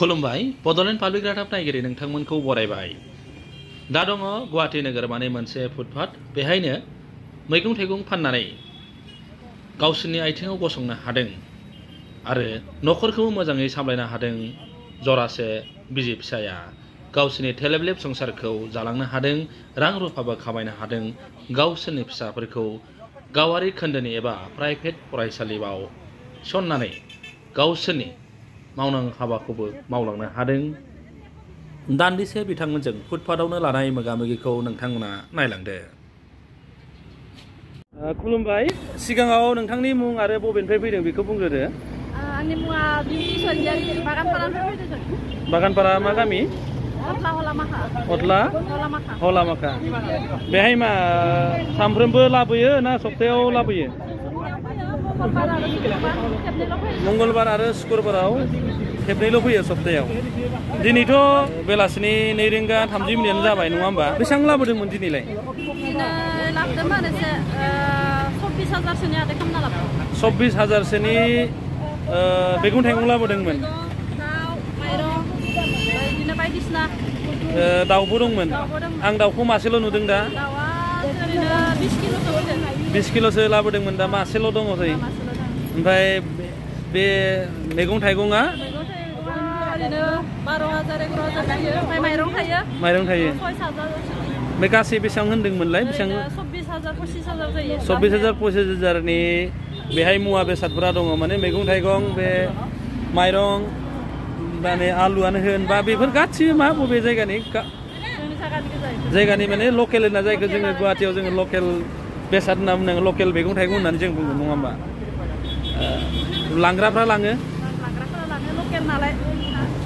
खुलुमबाय बड'लेण्ड पाब्लिक रादाब नायगिरि नोंथांमोनखौ बरायबाय। दा दङ गुवाहाटी नोगोरमानि मोनसे फुटपाथ, बेहायनो मैगं थाइगं फाननानै गावसोरनि आथिङाव गसंनो हादों आरो न'खरखौ मोजाङै सामलायनो हादों। जरासे बिसि फिसाया गावसोरनि थेलेबलेब संसारखौ जालांनो हादों, रां रुफाबो खामायनो हादों। गावसोरनि फिसाफोरखौ गावारि खोन्दोनि एबा प्राइभेट फरायसालियाव थिसननानै गावसोरनि मावनांगौ हाबाखौबो मावलांनो हादों। दान्दिसे बिथांमोनजों फुटपाथावनो लानाय मोगा-मोगिखौ नोंथांमोना नायलांदो। खुलुमबाय। सिगाङाव नोंथांनि मुं आरो बबेनिफ्राय फैदों बेखौ बुंग्रोदो। आंनि मुङा बिउटि सनजारि, बागानपारानिफ्राय फैदों जों। बागानपारा मा गामि? हलामाखा। हलामाखा। बेहाय मा सानफ्रोमबो लाबोयो ना सप्तायाव लाबोयो? मंगलबार आरो शुक्रबाराव खेबनैल' फैयो सप्तायाव। दिनैथ' बेलासिनि 2:30 जाबाय नङा होमबा? बेसेबां लाबोदोंमोन दिनैलाय? 24,000सोनि मैगं थाइगं लाबोदोंमोन। दाउबो दंमोन। आं दाउखौ मासेल' नुदों दा। 20 किल'सो लाबोदोंमोन, दा मासेल' दङ जै। ओमफ्राय बे मैगं थाइगंआ 12,000 11,000 जायो। ओमफ्राय माइरं थायो। 6,000। बे गासै बेसेबां होनदोंमोनलाय? बेसेबां? 24,000 25,000 जायो। 24,000 25,000नि बेहाय मुवा बेसादफोरा दङ, माने मैगं थाइगं, बे माइरं, माने आलुआनो होन बा बेफोर गासिबो मा बबे जायगानि? जायगानि माने लकेल होनना, जायखौ जोङो गुवाहाटियाव जोङो लकेल बेसाद होनना बुंनांगोन, लकेल मैगं थाइगं होननानै जों बुङो नङा होमबा? लांग्राफ्रा लाङो। लकेल नालाय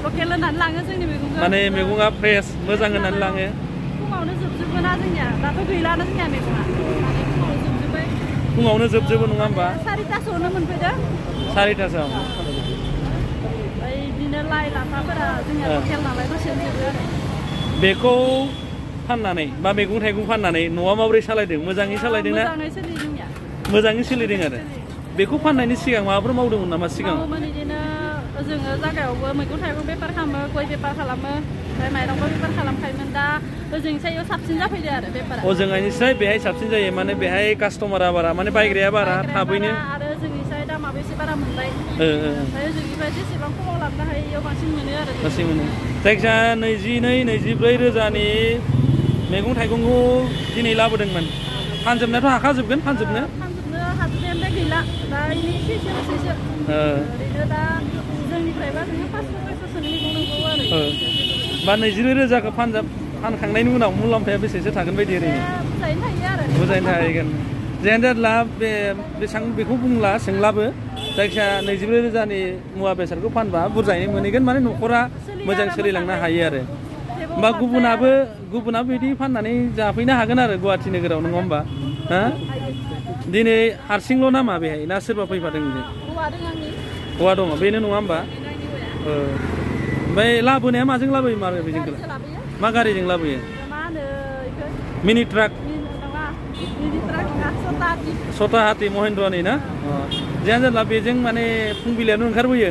लकेल होननानै लाङो जोंनि मैगंखौ। माने मैगङा फ्रेस मोजां होननानै लाङो। फुङावनो जोबजोबो ना जोंनिया, दाथ' गैलानो जोंनिया मैगङा। फुङावनो जोबजोबो नङा होमबा? 4टासोआवनो मोनफैदो। 4टासोआव। बिदिनो लाइ लाफाफोरा जोंनिया लकेल नालाय दसेनो जोबो आरो। बेखौ फाननानै बा मैगं थाइगं फाननानै न'आ माबोरै सालायदों? मोजाङै सालायदों ना? मोजाङै सोलिदों जोंनिया। मोजाङै सोलिदों आरो। बेखौ फाननायनि सिगां माबाफोर मावदोंमोन नामा सिगां? बिदिनो जोङो जायगायावबो मैगं थाइगं बेफार खालामो, गय बेफार खालामो, ओमफ्राय माइरंबो बेफार खालामखायोमोन। दा ओजोंनिसाय साबसिन जाफैदो आरो बेफारा। ओजोंनिसाय बेहाय साबसिन जायो, माने बेहाय कास्टमारा बारा, माने बायग्राया बारा, थाबैनो। आरो जोंनिसाय दामाबो एसे बारा मोनबाय। ओमफ्राय जोंनिफ्राय जेसेबां खमाव लाबोनो हायो बेयाव बांसिन मोनो आरो। बांसिन मोनो। जायखिजाया 22-24 रोजानि मैगं थाइगंखौ दिनै लाबोदोंमोन। फानजोबनायाथ' हाखाजोबगोन? फानजोबनो हाजोबनायानो गैला। दा एसेसो ओरैनो दा जोंनिफ्रायबा जोङो 500-600सोनि मैगं नांगौ आरो। बा 22 रोजाखौ फानखांनायनि उनाव मुलाम्फाया बेसेसो थागोन बायदि ओरैनो? बुजायनो थायो आरो। बुजायनो थाहैगोन। जियानो जादोला बेसेबां बेखौ बुंला, सोंलाबो। जायखिजाया 24 रोजानि मुवा बेसादखौ फानबा बुरजायै मोनहैगोन, माने न'खरा मोजां सोलिलांनो हायो आरो। होमबा गुबुनाबो बिदि फाननानै जाफैनो हागोन आरो गुवाहाटी नोगोराव, नङा होमबा? दिनै हारसिंल' नामा बेहाय, ना सोरबा फैफादों? हौवा दङ, बेनो नङा होमबा? ओमफ्राय लाबोनाया माजों लाबोयो? बेजों मा गारिजों लाबोयो? मिनि ट्राक? सताहाथि महेन्द्रनि ना? जियानो जादोला बेजों माने फुंबिलियावनो ओंखारबोयो।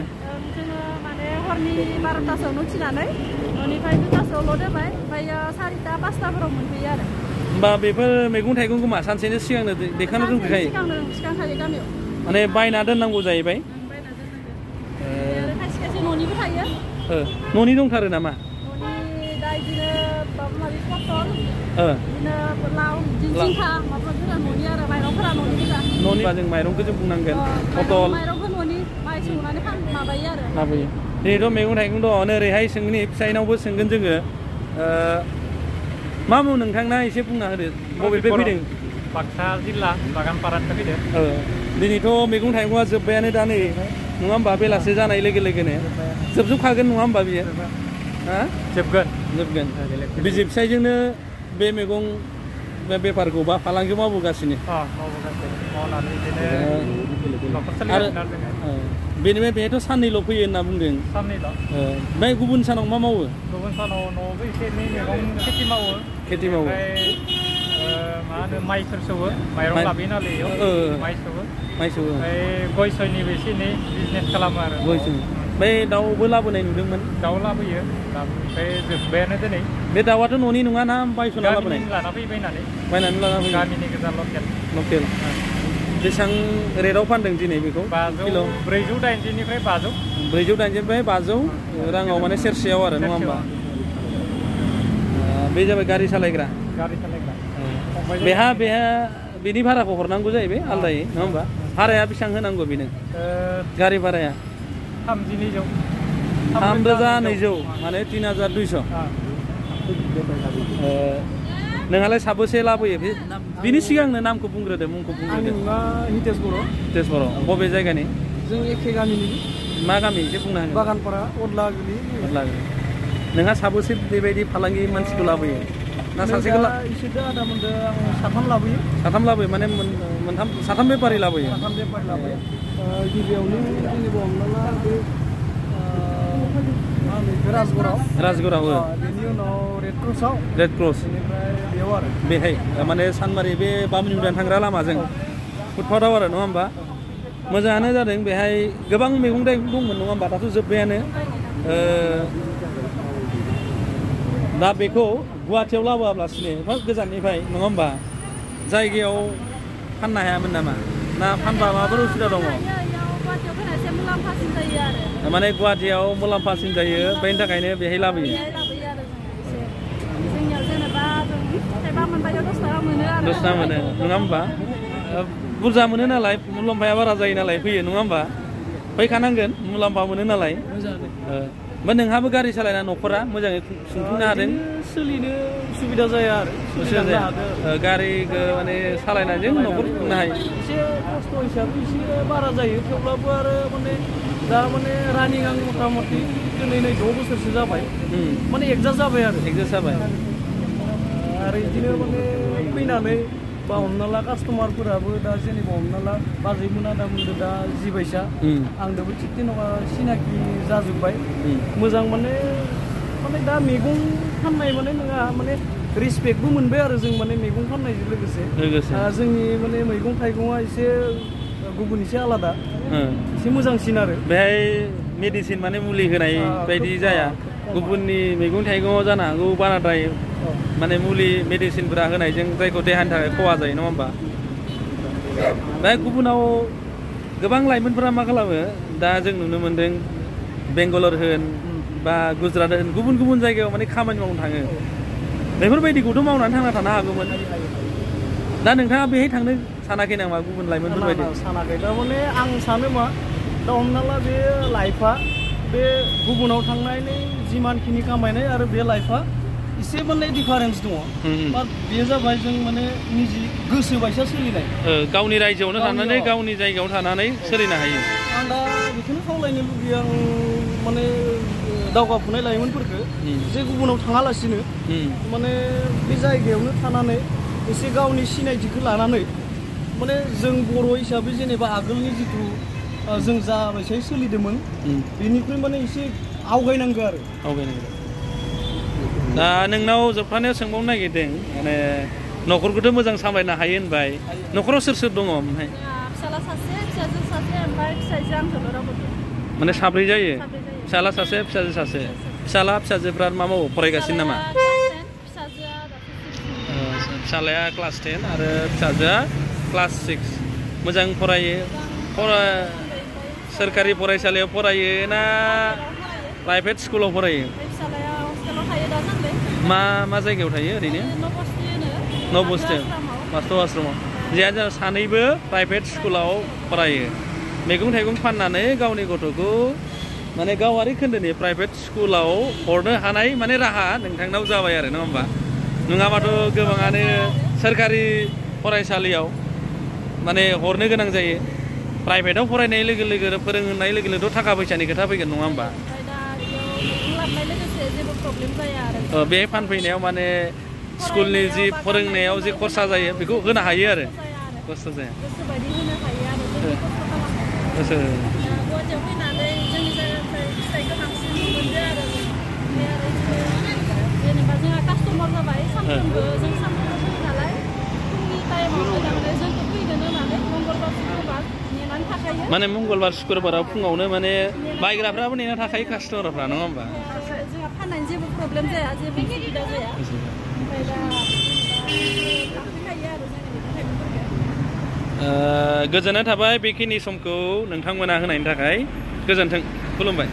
जोङो माने हरनि 12टासोआवनो उथिनानै न'निफ्राय 2टासोआवल' दोनबाय, ओमफ्राय 4टा 5टाफोराव मोनफैयो आरो। होमबा बेफोर मैगं थाइगंखौ मा सानसेनो सिगांनो दैखांनो दोनफैखायो? सिगांखायो गामियाव। माने बायना दोननांगौ जाहैबाय। आरो खायसे खायसे न'निबो थायो। न'नि दंथारो नामा? न'नि दा बिदिनो माबा-माबि पटल, बिदिनो लाव, जिंखा, माबाफोरा न'नि आरो माइरंफोरा न'नि गोजा। न'नि जों माइरंखौ जों बुंनांगोन। पटल माइरंखौ न'नि माइ सौनानै माबायो आरो। लाबोयो। दिनैथ' मैगं थाइगं दङ। ओरैहाय सोंनि फिसाइनावबो सोंगोन जोङो। मा बुं नोंथांना एसे बुंना होदो, बबेनिफ्राय फैदों? बाक्सा जिल्ला बागानपारानिफ्राय फैदों। दिनैथ' मैगं थाइगंआ जोब्बायानो दा नै, नङा होमबा? बेलासे जानाय लोगो लोगोनो जोबजोबखागोन नङा होमबा बियो? जोबगोन। बिसि फिसाइजोंनो बे मैगं बेफारखौ बा फालांगिखौ मावबोगासिनो। आरो बेनिफ्राय बेहायथ' साननैल' फैयो होनना बुंदों। साननैल'। ओमफ्राय गुबुन सानाव मा मावो? गुबुन सानाव न'आवबो एसे एनै मैगं खेथि मावो। ओमफ्राय मा होनो माइफोर सौवो, माइरं लाबोयो नालाय बेयाव माइ सौवो। ओमफ्राय गय सयनिबो एसे एनै बिजनेस खालामो आरो। बै दाउबो लाबोनाय नुदोंमोन दाउ लाबोयो ओमफ्राय जोब्बायानो दिनै बे दाउआथ' न'नि नङा ना बायस'ना लाबोनाय लाना फैबायनानै बायनानै लाना फैयो गामिनि गोजा लकेल बेसेबां रेटआव फानदों दिनै बेखौ 480निफ्राय 500 480निफ्राय 500 राङाव माने सेरसेयाव आरो नङा होमबा बे जाबाय गारि सालायग्रा बेहा बेनि भाराखौ हरनांगौ जाहैबाय आलदायै नङा होमबा भाराया बेसेबां होनांगौ बेनो गारि भाराया 3200 माने 3200 नोंहालाय साबेसे लाबोयो बिनि सिगांनो नामखौ बुंग्रोदो मुंखौ बुंग्रोदो हितेश बर' बबे जायगानि जों एखे गामिनि मा गामि एसे बुंनो हागोन बागानपारा अदलागुरि नोंहा साबेसे बेबायदि फालांगि मानसिखौ लाबोयो ना सासेखौ इसोरदो आदा मोनदो आं साथाम लाबोयो माने साथाम बेफारि लाबोयो गिबियावनो जेनेबा हमना ला बे राजगराव बेनि उनाव रेड क्रस बेनिफ्राय बेयाव आरो बेहाय माने सानमारि बे बामुनिनिफ्राय थांग्रा लामाजों फुटपाथाव आरो नङा होमबा मोजाङानो जादों बेहाय गोबां मैगं थाइगं दंमोन नङा होमबा दाथ' जोब्बायानो दा बेखौ गुवाहाटियाव लाबोआब्लासिनो एफा गोजाननिफ्राय नङा होमबा जायगायाव फाननो हायामोन नामा ना फानबा माबाफोर उसुबिदा दङ माने गुवाहाटियाव मुलाम्फासिन जायो बेनि थाखायनो बेहाय लाबोयो 10 थाखा मोनो नङा होमबा बुरजा मोनो नालाय मुलाम्फाया बारा जायो नालाय फैयो नङा होमबा फैखानांगोन मुलाम्फा मोनो नालाय ओमफ्राय नोंहाबो गारि सालायना न'खरा मोजाङै सुंथानो हादों सोलिनो उसुबिदा जाया आरो गारि माने सालायनायजों न'खर खुंनो हायो एसे खस्थ' हिसाबै एसे बारा जायो थेवब्लाबो आरो माने दा माने रानिं आं मथा मथि दिनै 6 बोसोरसो जाबाय माने एडजास्ट जाबाय आरो बिदिनो माने फैनानै बा हमना ला कास्टमारफोराबो दा जेनेबा हमना ला बाजैमोन आदामोनदो दा जिबायसा आंदोबो थिग जेनेबा सिनाखि जाजोब्बाय मोजां माने दा मैगं फाननाय माने नोंहा माने रिसपेक्टबो मोनबाय आरो जों माने मैगं फाननायजों लोगोसे जोंनि माने मैगं थाइगङा एसे गुबुन एसे आलादा एसे मोजांसिन आरो बेहाय मेडिसिन माने मुलि होनाय बायदि जाया गुबुननि मैगं थाइगङाव जानो हागौ बाराद्राय माने मुलि मेडिसिनफोरा होनायजों जायखौ देहानि थाखाय खहा जायो नङा होमबा दा गुबुनाव गोबां लाइमोनफोरा मा खालामो दा जों नुनो मोनदों बेंगालर होन बा गुजरात होन गुबुन गुबुन जायगायाव माने खामानि मावनो थाङो बेफोरबायदिखौथ' मावनानै थांना थानो हागौमोन दा नोंथाङा बेहाय थांनो सानाखै नामा गुबुन लाइमोनफोरबायदि सानाखै थारमाने आं सानो मा दा हमना ला बे लाइफआ बे गुबुनाव थांनानै जिमानखिनि खामायनाय आरो बे लाइफआ एसे माने डिफारेन्स दङ बाट बेयो जाबाय जों माने निजि गोसो बायसा सोलिनाय गावनि रायजोआवनो थानानै गावनि जायगायाव थानानै सोलिनो हायो आं दा बेखौनो खावलायनो लुबैयो आं माने दावगाफुनाय लाइमोनफोरखौ जे गुबुनाव थाङालासिनो माने बे जायगायावनो थानानै एसे गावनि सिनायथिखौ लानानै माने जों बर' हिसाबै जेनेबा आगोलनि जिथु जों जाबायसाय सोलिदोंमोन बेनिख्रुइ माने एसे आवगायनांगौ आरो दा नोंनाव जोबखानायाव सोंबावनो नागिरदों माने न'खरखौथ' मोजां सामलायनो हायो होनबाय न'खराव सोर सोर दङ ओमफ्राय फिसाला सासे फिसाजो सासे ओमफ्राय फिसाजो आंजोल' रावबो माने साब्रै जायो फिसाला सासे फिसाजो सासे फिसाजोफ्रा मा मावो फरायगासिनो नामा फिसालाया क्लास 10 आरो फिसाजोआ क्लास 6 मोजां फरायो सोरखारि फरायसालियाव फरायो ना प्राइभेट स्कुलाव फरायो मा जायगायाव थायो ओरैनो नबस्ति मास्टार आश्रमाव जियानो सानैबो प्राइभेट स्कुलाव फरायो मैगं थाइगं फाननानै गावनि गथ'खौ माने गावारि खोन्दोनि प्राइभेट स्कुलाव हरनो हानाय माने राहा नोंथांनाव जाबाय आरो नङा होमबा नङाबाथ' गोबाङानो सोरखारि फरायसालियाव माने हरनो गोनां जायो प्राइभेटाव फरायनाय लोगो लोगो फोरोंनाय लोगो लोगोथ' थाखा फैसानि खोथा फैगोन नङा होमबा बेहाय फानफैनायाव माने स्कुलनि जि फोरोंनायाव जि खरसा जायो बेखौ होनो हायो आरो खस्थ' जाया जेनेबा जोंहा कास्टमार जाबाय सानफ्रोमबो जों सानफ्रोमबो फैयो नालाय फुंनि टाइमाव जोंखौ फैगोन होनानै मंगलबार सुक्रबार नेनानै थाखायो माने मंगलबार शुक्रबाराव फुङावनो माने बायग्राफ्राबो नेना थाखायो कास्टमारफ्रा नङा होमबा जोंहा फाननायनि जेबो प्रब्लेम जाया जेबो उसुबिदा जाया ओमफ्राय दा लांफैखायो आरो जोंनि मैगं थाइगंफोरखौ गोजोननाय थाबाय बेखिनि समखौ नोंथांमोना होनायनि थाखाय गोजोन्थों खुलुमबाय